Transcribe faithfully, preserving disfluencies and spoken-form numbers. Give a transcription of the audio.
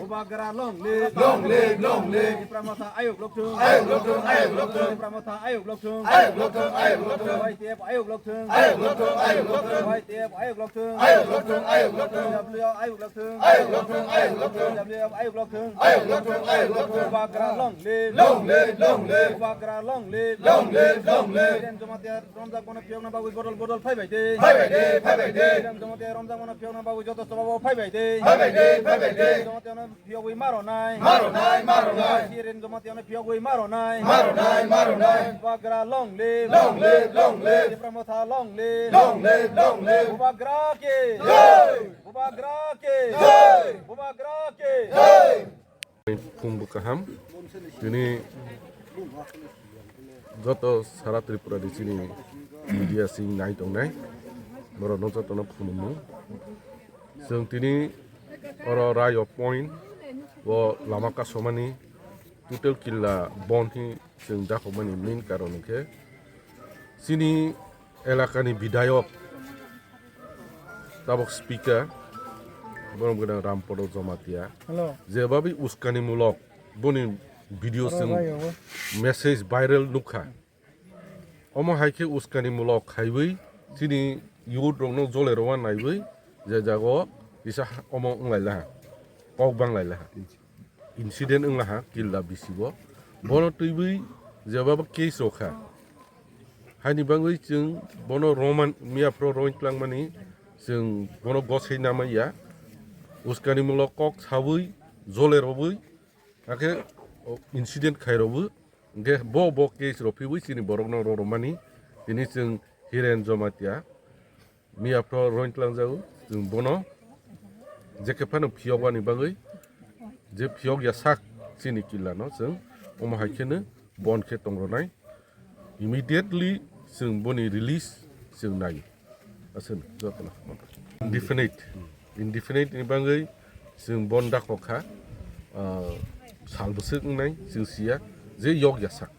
Bubagra long live. Long live, long live. Tipra Motha ayuk lokthung. Ayuk lokthung, ayuk lokthung. Tipra Motha ayuk lokthung. Ayuk lokthung, ayuk lokthung. Y T F ayuk lokthung. Ayuk lokthung, ayuk lokthung. Y T F ayuk lokthung. Ayuk lokthung, ayuk lokthung. W ayuk lokthung. Ayuk lokthung, ayuk lokthung. W ayuk lokthung. Ayuk lokthung, ayuk lokthung. Bubagra long live. Long live, long live. Bubagra long live. Long live, long live. Hiren Jamatia romjak bono phiyokna bagwi bodol bodol phaibai de. Phaibai de, phaibai de. Hiren Jamatia romjak bono phiyokna bagwi joto sobao phaibai de. Phaibai de, phaibai de. Hiren Jamatia no phiyogwi maro nai. Maro nai, maro nai. Hiren Jamatia no phiyogwi maro nai. Maro nai, maro nai. Bubagra long live. Long live, long live. Tipra Motha long live. Long live, long live. Bubagra ki. Jai. Bubagra ki. Jai. Bubagra ki. Jai. Phung bo kaham. Tini joto sara Tripura ni chini media sing nai tongnai. Borok no joto no khulumung. Chwng tini oro Rayo Point o lama kasomani total killa bon hi chwng dakhokmani main karon hwnkhe chini elakani bidayok tabok speaker borom gwnang Rampodo Jamatia. Hello. Jebabi uskanimulok boni video Oro chwng rayo bo. Message viral nukha. Omo hai khe uskanimulok khaiwi chini youth rokno jole rwna naiwi je jago kisa ha-, omo wnglaila ha, kok banglaila ha, incident wngla ha killa bisibo. Bono twiwi jebabo case rokha. Haini bagwi chwng bono Roman miyaphro roin tlangmani chwng bono gosei namaiya. Uskanimulok kok sawi jole rwwi hakhe incident khairogwi. Hingke bo, bo case rok phiwi chini borokno roromani, tini chwng Hiren Jamatia, miyaphro roin tlangjago, chwng bono jekhe phano phiyokmani bagwi, je phiyok ya sak chini killano chwng omo hai kheno bon khe tongronai, immediately chwng boni release chwng nai. Aswk jotono. Indefinite. Indefinite ni bagwi chwng bon dakhok kha, ah, sal bwswk wngnai chwng siya je yok ya sak.